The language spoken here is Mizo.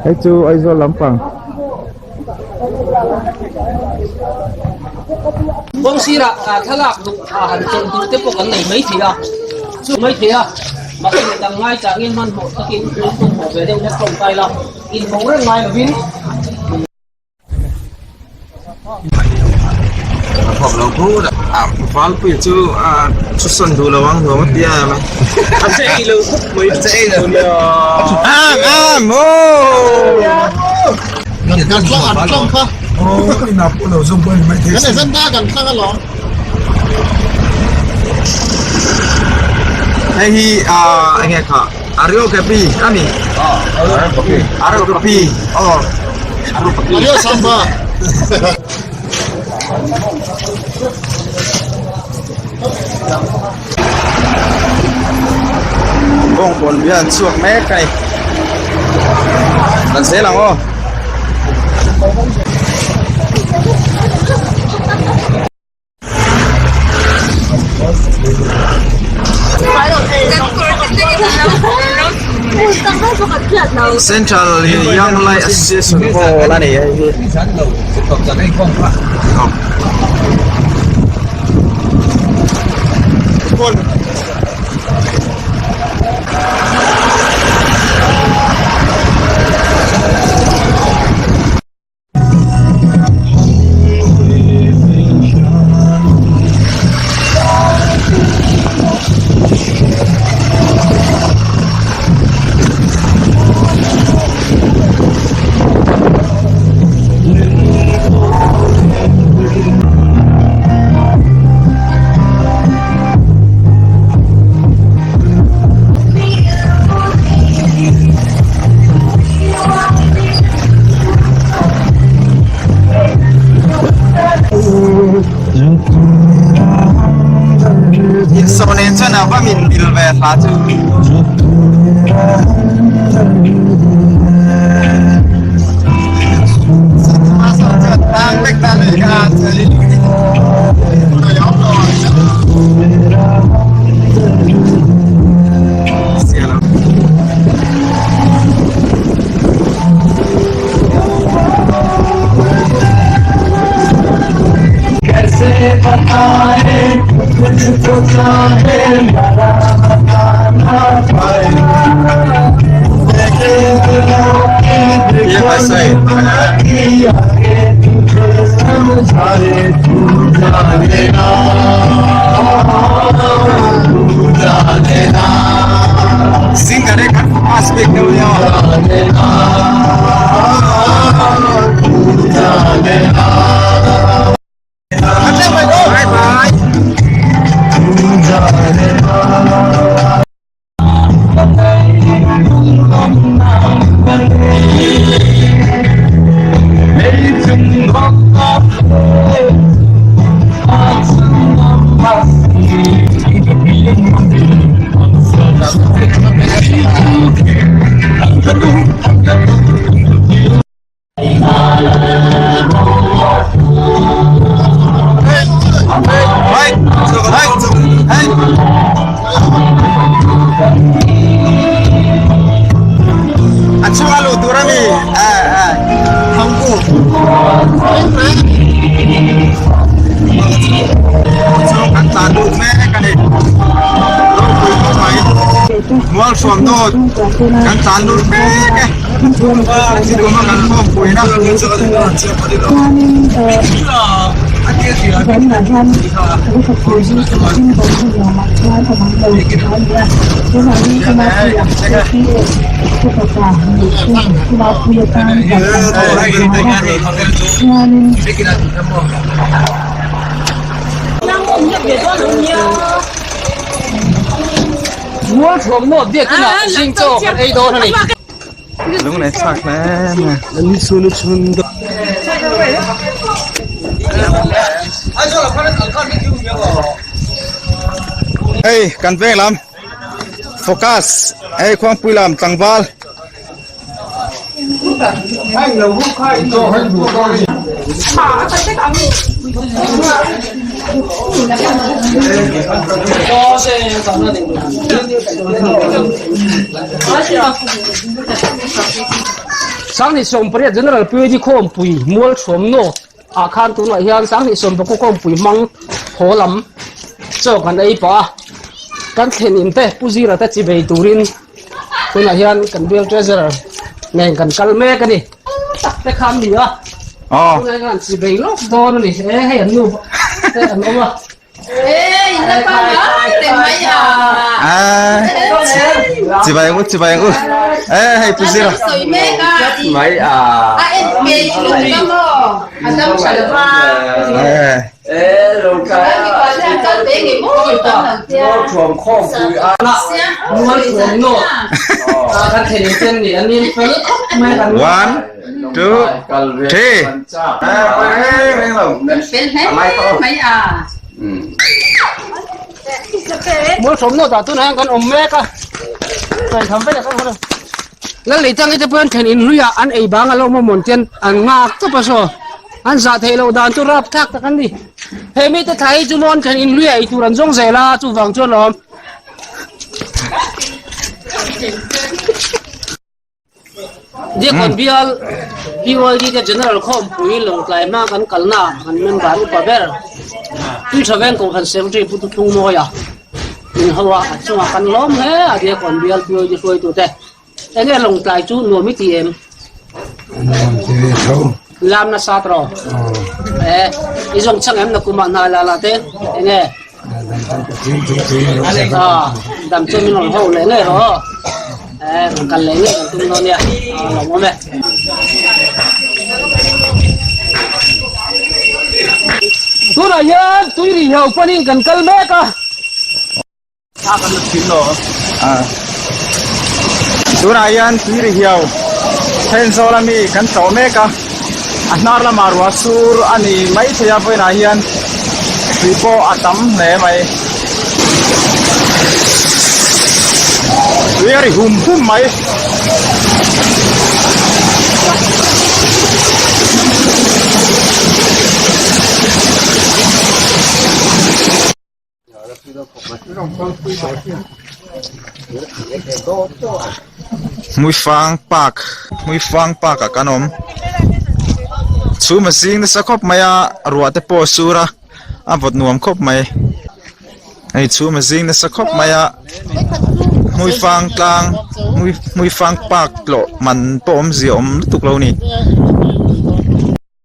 Hei chu Aizawl lampang. Kawng sirah thlalak duh han chawlh duh te pawh kan nei mai thei a, chu mai thei a, mahse midang ngai changin hmanhmawh takin tun hmanhmawh ve deuh hlek tawngtai la, inhmawh reng ngai lovin. Valpui chu a sawn duh lo ang nuam a ti em a. A che ei lo khawp mai. A che ei lo. Am am oh. Kan tlang an tlang kha. Oh ina pawh lo zawng pawh a ni mai thei Kan agenda kan tlang alawm. Hei hi eng nge kha Ario Kapi a ni. Ario Kapi aw. Ario Samba. Bawngkawn lui an chhuak mek a ni. Kan zel ang aw. Central Young Life Association Hall a ni hei hi. Saw nen chuan a va min mil ve hla chu. Singer e khan focus bik deuh nia. Bye bye. A chhunga luh tur a ni thangku chhung kan tlan lut mek a ni ropui khawp mai mual hruam dawt kan tlan lut mek e chutuma kan khawmpui na. Lung leh chak hle mai. Hei kan veng lam focus hei khuangpui lam tlangval. Sanghnih 18 General PAD khawmpui mual thuam nawk ah khan tunah hian sanghnih 19 khawmpui hmang haw lam chaw kan ei pah a kan thlen in te Pu Zira te chi bei turin tunah hian kan bial treasurer nen kan kal mek a ni. Tak te kha an ni a. Tunah hian chi bei lawk dawn a ni. E hei an nu te an awm a. Chibai ang u, chibai ang u. E hei Pu Zira. One, two, three. Mualsawmnaw dah tunah hian kan awm mek a, Kaitham vek a kan hawn a. Lal lei tang te pawh hian thlen in hluiah an ei bang a lo awm a mawn ten an nghak tawp a saw. An zah theih loh dan chu rap thlak tak an ni. He mite thla hi chu maw an thlen in hluiah ei tur an zawng zel a, chuvang chuan a awm. Diakon bial PYD te General Khawmpui Lawngtlai hma kan kalna kan member upa ber Tui Tha Veng Kohhran Secretary Pu Tuthung Mawia min ho a, a chungah kan lawm hle a Diakon bial PYD hruaitute. Enge Lawngtlai chu nuam i ti em? Nuam ti ve tho. Lam nasa tawh. E, i zawng chang em na kumah hna la la te enge? Dam chu min rawn ho leh ngei rawh aw. E, rawn kal leh ngei kan tum dawn nia. A lawm awm e. Tunah hian tui ri ho panin kan kal mek a. Tunah hian tui ri hiau Thenzawl ami kan tlawh mek a, a hnar lamah ruah sur a ni maithei a vawiinah hian tui pawh a tam hle mai. Tui a ri hum hum mai. Hmuifang park Hmuifang park ah kan awm chhum a zing nasa khawp mai a ruah te pawh a sur a a vawt nuam khawp mai hei chhum a zing nasa khawp mai a Hmuifang tlang Hmuifang park tlawh man pawh awmzia awm lutuk lo a ni.